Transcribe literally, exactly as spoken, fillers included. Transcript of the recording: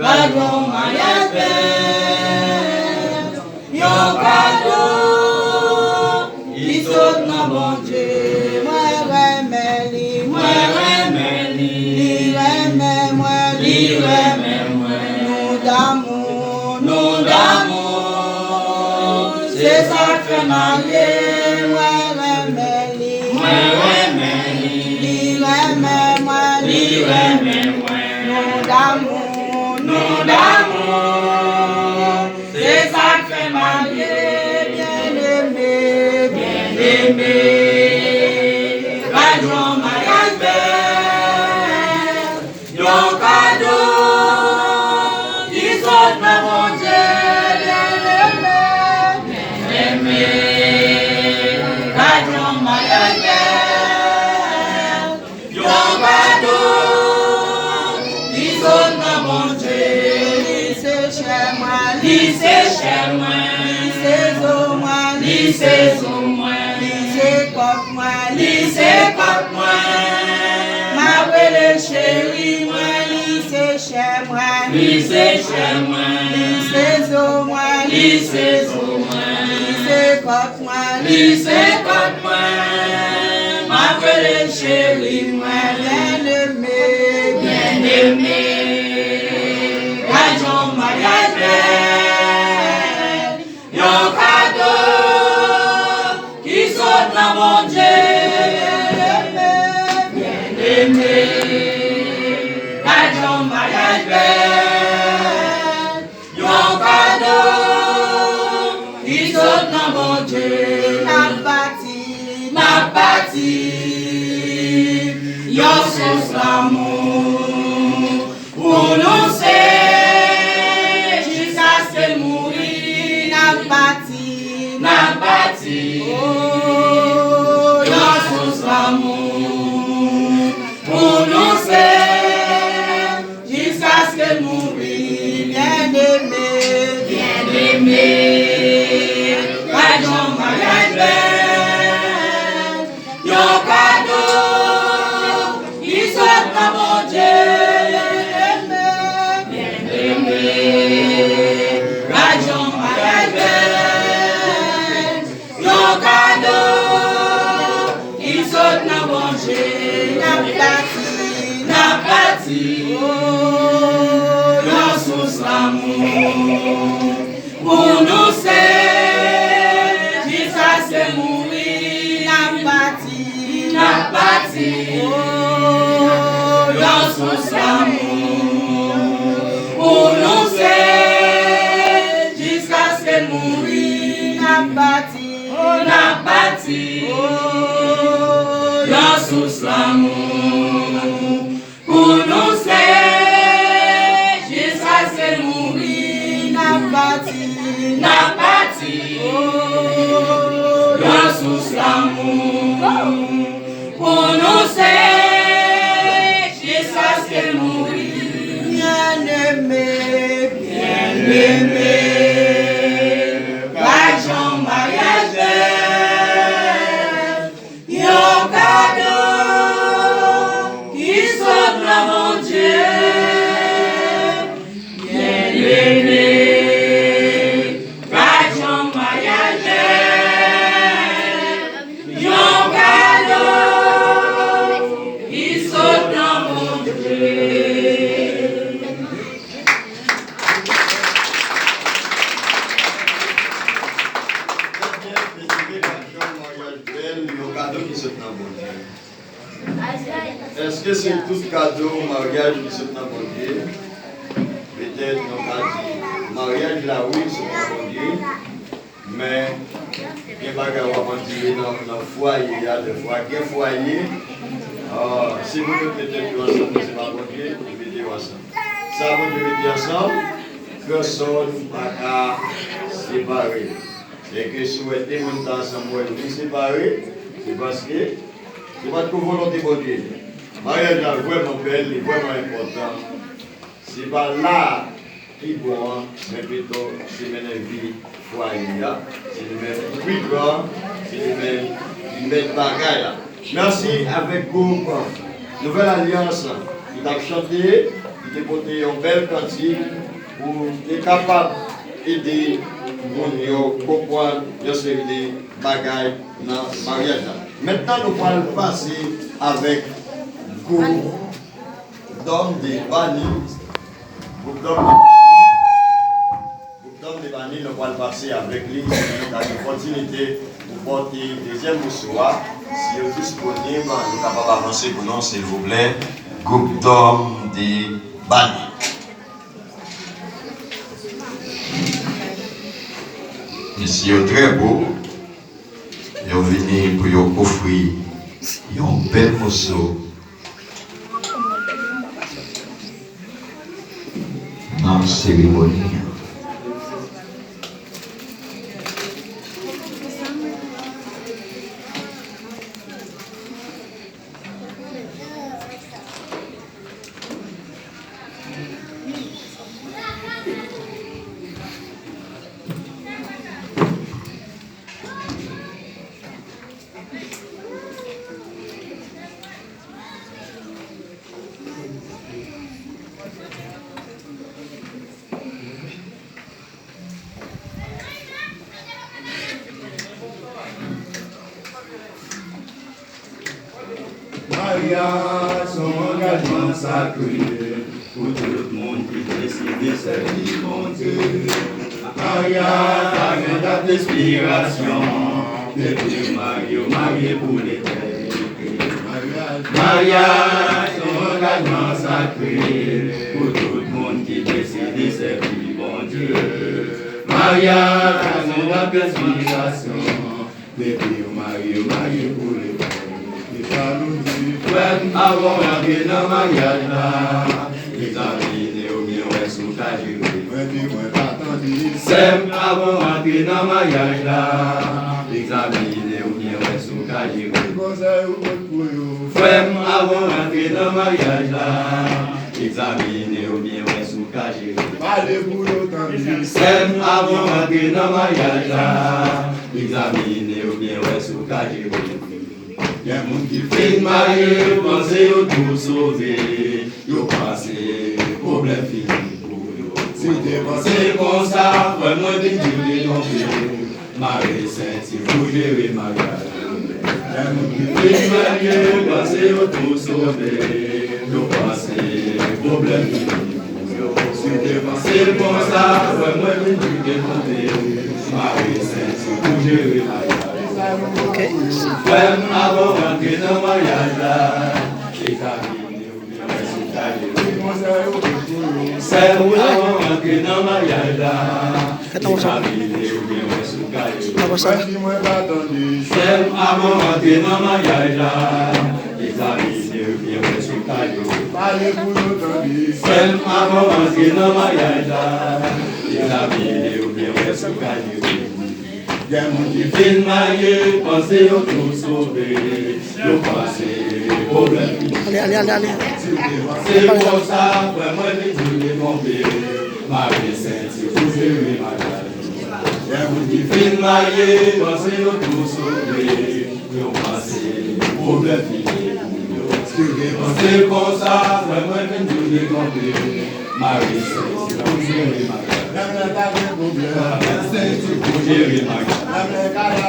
Gad yon maryaj bèl, yon kado ki sot nan Bondye. Mwen renmen li, mwen renmen li, li renmen mwen, li renmen mwen. Nou damou, nou damou, se sa k fè marye. Mwen renmen li, mwen renmen li, li renmen mwen, li renmen mwen. Nou damou, nou damou, se sa k fè marye. Byeneme, byeneme, gad yon maryaj bèl, yon kado ki sot nan Bondye. Byeneme, byeneme, gad yon maryaj bèl, yon kado ki sot nan Bondye. Li se chè mwen, li se chè mwen, li se zo mwen, li se zo mwen, li se kòk mwen, li se kòk mwen. M ap rele cheri mwen, li se chè mwen, li se chè mwen, li se zo mwen, li se zo mwen, li se kòk mwen, li se kòk mwen. M ap rele cheri mwen, byeneme, byeneme. Gad yon maryaj bèl, yon kado ki sot nan Bondye. Byeneme, byeneme, gad yon maryaj bèl, yon kado ki sot nan Bondye. N ap pati, n ap pati, yon sous lanmou. Pou nou se, jiskaske n mouri, n ap pati, n ap pati. Oh, yon sous lanmou. Pou nou se, jiskaske n mouri, byeneme, byeneme. Gad yon maryaj bèl, yon kado ki sot nan Bondye. Byeneme, byeneme, gad yon maryaj bèl, yon kado ki sot nan Bondye. N ap pati, n ap pati, oh, yon sous lanmou. Pou nou se, jiskaske n mouri, n ap pati, n ap pati. Oh, yon sous lanmou. Pou nou se, jiskaske n mouri, n ap pati, oh, n ap pati. Oh, yon sous lanmou. Pou nou se, jiskaske n mouri, n ap pati, n ap pati. Oh, yon sous lanmou. Pou nou se, jiskaske n mouri. Byeneme, byeneme, gad yon maryaj bèl. Yon kado ki sot nan Bondye. Byeneme, gad yon maryaj bèl, yon kado ki sot nan Bondye. Yon maryaj bèl, yon kado ki sot nan Bondye. Èske se tout kado maryaj ki sot nan Bondye? Petèt nou ka di maryaj la wi sot nan Bondye, men gen bagay w ap andire nan, nan fwaye a, dèfwa gen fwaye, ah, si nou met tèt yo ansanm, se pa Bondye ki mete yo ansanm. Sa Bondye mete ansanm, pèsonn pa ka separe. E ke si w wè de moun ta ansanm, w wè yo vin separe, se paske se pa t ko volonte Bondye. Maryaj la vrèman bèl, li vrèman enpòtan. Se pa la ki bon an, men pito se mennen vi fwaye a, se li menm ki pi gran, se li menm ki mèt bagay la. Mèsi avèk gwoup Nouvèl Alyans ki T ap chante, li te pote yon bèl kantik pou te kapab ede moun yo konprann yon seri de bagay nan maryaj la. Mentnan, nou pral pase avèk gwoup dòm de Bani. Gwoup dòm de Bani. Gwoup dòm de Bani, nou pral pase avèk li, se yon opòtinite pou pote dezyèm moso a. Si yo disponib, nou kapab avanse pou nou, silvouplè. Gwoup dòm de Bani. Mesye yo trè bo. Yo vini pou yo ofri yon bèl moso nan seremoni an. Maryaj se yon angajman sakre pou tout moun ki deside sèvi Bondye. Maryaj pa gen dat ekspirasyon. Depi w marye, w marye pou letènite. Maryaj se yon angajman sakre pou tout moun ki deside sèvi Bondye. Maryaj pa gen dat ekspirasyon. Depi w marye, w marye pou letènite. Frè m, avan w rantre nan maryaj la, egzamine w byen, wè si w ka jere. Mwen di mwen pa tande. Sè m, avan w rantre nan maryaj la, egzamine w byen, wè si w ka jere. Ki konsèy ou pot pou yo? Frè m, avan w rantre nan maryaj la, egzamine w byen, wè si w ka jere. Pale pou yo tande. Sè m, avan w rantre nan maryaj la, egzamine w byen, wè si w ka jere. Gen moun ki fin marye, yo panse yo tou sove, yo panse pwoblèm fini pou yo. Si w te panse konsa, frè m, mwen vin di w te twonpe. Mare senti pou jere maryaj. Lè moun ki fin marye, yo panse yo tou sove, yo panse pwoblèm fini pou yo. Si w te panse konsa, frè m, mwen vin di w te twonpe. Mare senti pou jere maryaj. Ok. Frè m, avan w rantre nan maryaj la, egzamine w byen, wè si w ka jere. Sè m, avan w rantre nan maryaj la, egzamine w byen, wè si w ka jere. Frè m, avan w rantre nan maryaj la, egzamine w byen, wè si w ka jere. Pale pou yo tande. Frè m, avan w rantre nan maryaj la, egzamine w byen, wè si w ka jere. Gen moun ki fin marye, panse yo tou sove, yo panse pwoblèm fini. Ale, ale, ale, ale. Si w te panse konsa, frè m, mwen vin di w te twonpe. Mare senti pou jere maryaj. Gen moun ki fin marye, panse yo tou sove, yo panse pwoblèm fini pou yo. Si w te panse konsa, frè m, mwen vin di w te twonpe. Mare senti pou jere maryaj. Lè m nan ta gen pwoblèm. Mare senti pou jere maryaj. Lè m nan ka la